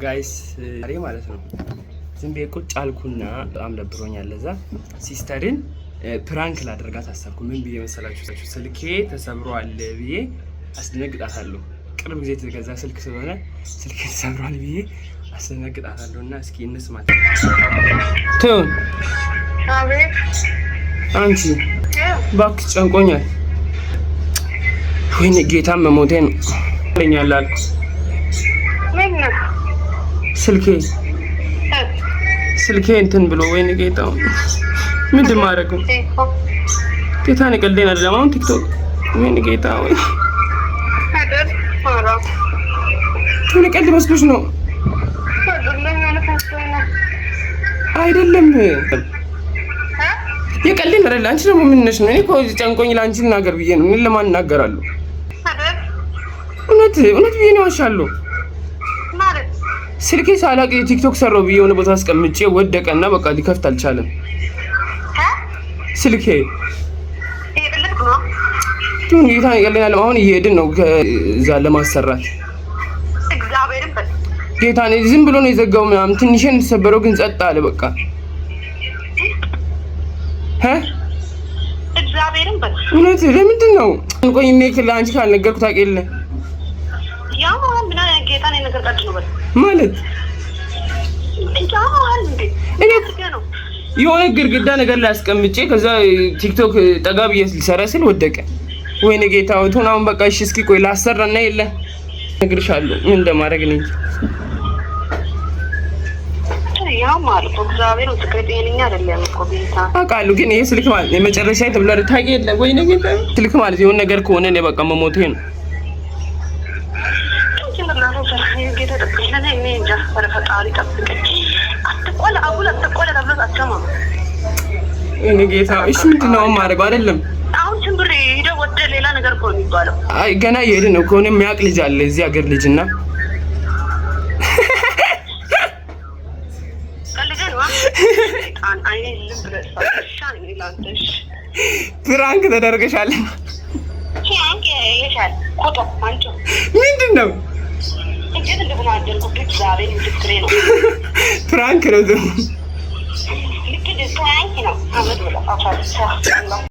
Guys፣ ዛሬ ማለት ነው ዝም ብዬ ቁጭ አልኩና በጣም ደብሮኛል። ለዛ sister ን prank ላደርጋት አሰብኩ። ምን ብዬ መሰላችሁ? ስልኬ ተሰብሯል ብዬ አስደነግጣታለሁ። ቅርብ ጊዜ የተገዛ ስልክ ስለሆነ ስልኬ ተሰብሯል ብዬ አስደነግጣታለሁ። እና እስኪ እንስማት። ትሁን አንቺ እባክሽ ጨንቆኛል። ወይኔ ጌታ መሞቴ ነው ለኛል አልኩ። ስልኬ እንትን ብሎ፣ ወይኔ ጌታ፣ ምንድን ማድረገው? ጌታን ቀልዴን አይደለም። አሁን ቲክቶክ፣ ወይኔ ጌታ፣ ወይ የሆነ ቀልድ መስሎሽ ነው? አይደለም፣ የቀልዴን አይደለም። አንቺ ደግሞ ምን ነሽ ነው? እኔ እኮ ጨንቆኝ ለአንቺ ልናገር ብዬ ነው። እኔ ለማን እናገራለሁ? እውነት እውነት ብዬ ነው ዋሻለሁ። ስልኬ ሳላቅ የቲክቶክ ሰራው ብዬ የሆነ ቦታ አስቀምጬ ወደቀና በቃ ሊከፍት አልቻለም። ስልኬ ጌታ ይቀልናል። አሁን እየሄድን ነው ከዛ ለማሰራት። ጌታ ዝም ብሎ ነው የዘጋው ምናምን፣ ትንሽን የተሰበረው ግን ጸጥ አለ በቃ። እውነት ለምንድን ነው? ቆይ እኔ ለአንቺ ካልነገርኩ ታውቂ የለ ማለት የሆነ ግድግዳ ነገር ላይ አስቀምጬ ከዛ ቲክቶክ ጠጋ ብዬ ልሰራ ስል ወደቀ። ወይኔ ጌታ ሆይ፣ አሁን በቃ እሺ፣ እስኪ ቆይ ላሰራና የለ እነግርሻለሁ ምን እንደማደርግ ነኝ። አውቃለሁ፣ ግን ይሄ ስልክ ማለት የመጨረሻ ተብሏል። ታውቂ የለ፣ ወይኔ ጌታ፣ ስልክ ማለት የሆነ ነገር ከሆነ እኔ በቃ መሞቴ ነው። ወይኔ ጌታ፣ እሺ ምንድን ነው የማደርገው? አይደለም አሁን ትንብር ሄደው ወደ ሌላ ነገር እኮ ነው የሚባለው። አይ ገና እየሄድን ነው። ከሆነ የሚያውቅ ልጅ አለ እዚህ ሀገር ልጅ እና prank ተደርገሻል። ምንድን ነው? Prank ነው።